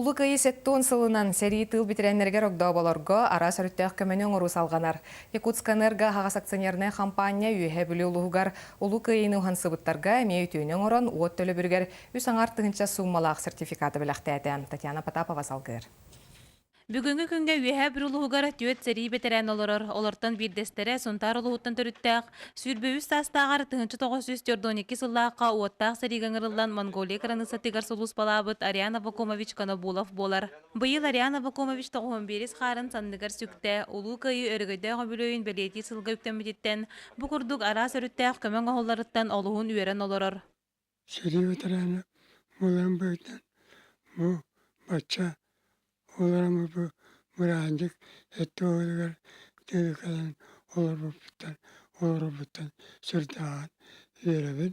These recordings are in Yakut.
Улуу Кыайыы 70 сылынан сэрии тыыл бэтэрээннэригэр огдооболорго араас өрүттээх көмөнү оҥоруу салҕанар. Якутскэнерго аһаҕас акционернай хампаанньа Үөһээ Бүлүү улууһугар Улуу Кыайыыны уһансыбыттарга эмиэ үтүөнү оҥорон уот төлөбүрүгэр үс аҥаар тыһыынча сууммалаах сертификаты бэлэхтээтэ. Татьяна Потапова салгыыр. Бүгүҥҥү күҥҥэ Үөһээ Бүлүү улууһугар түөрт сэрии бэтэрээн олорор. Олортон биирдэстэрэ Сунтаар улууһуттан төрүттээх, 23 саастааҕар 1942 сыллаахха уоттаах сэриигэ ыҥырыллан Монголия кыраныыссатыгар сулууспалаабыт Ариан Аввакумович Конобулов буолар. Быйыл Ариан Аввакумович тоҕуһун биирис хаарын санныгар сүктэ, Улуу Кыайыы өрөгөйдөөх үбүлүөйүн бэлиэтиир сылга үктэммититтэн, бу курдук араас өрүттээх көмө оҥоһулларыттан олуһун үөрэн олорор. Сэрии бэтэрээнэ буоларын быһыытынан бу бачча олорон бу бырааһынньык эттэ уолугар тыа кэлэн олорбуппуттан олорорбуттан сүрдээҕин үөрэбин.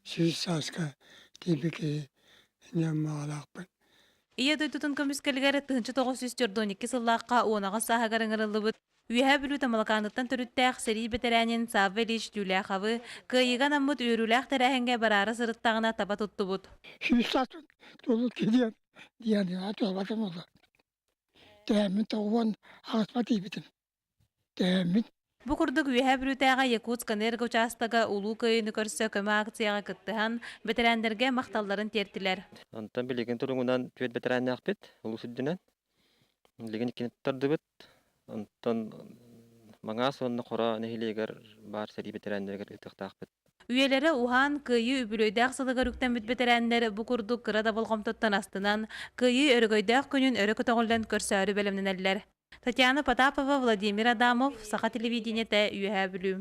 Сүүс сааска тиийбит киһи инньэ баҕалаахпын. Ийэ дойдутун көмүскэлигэр 1942 сыллаахха 18 сааһыгар ыҥырыллыбыт Үөһээ Бүлүү Тамалакааныттан төрүттээх сэрии бэтэрээнин Савва Ильич Түүлээховы кыайыыга анаммыт үөрүүлээх тэрээһиҥҥэ бараары сырыттаҕына таба туттубут. Сүүс саас туолбут киһи диэн туолбатым буолла. Тэһэммин тоҕуон аҕыспа тиийбитим. Тэһэммин. Бу курдук Үөһээ Бүлүүтээҕи Якутскэнерго учаастага Улуу Кыайыыны көрсө көмө акцияҕа кыттыһан, бэтэрээннэргэ махталларын тиэртилэр. Онтон билигин туругунан түөрт бэтэрээннээхпит улуус үрдүнэн. Билигин иккини туттардыбыт. Онтон Маҥаас уонна Хоро нэһилиэгэр баар сэрии бэтэрээннэригэр ыытыахтаахпыт. Үйэлэрэ уһаан, Кыайыы үбүлүөйдээх сылыгар үктэммит бэтэрээннэр бу курдук кыра да болҕомтоттон астынан, Кыайыы өрөгөйдөөх күнүн өрө көтөҕүллэн көрсөөрү бэлэмнэнэллэр. Татьяна Потапова, Владимир Адамов, Саха телевидениетэ, Үөһээ Бүлүү.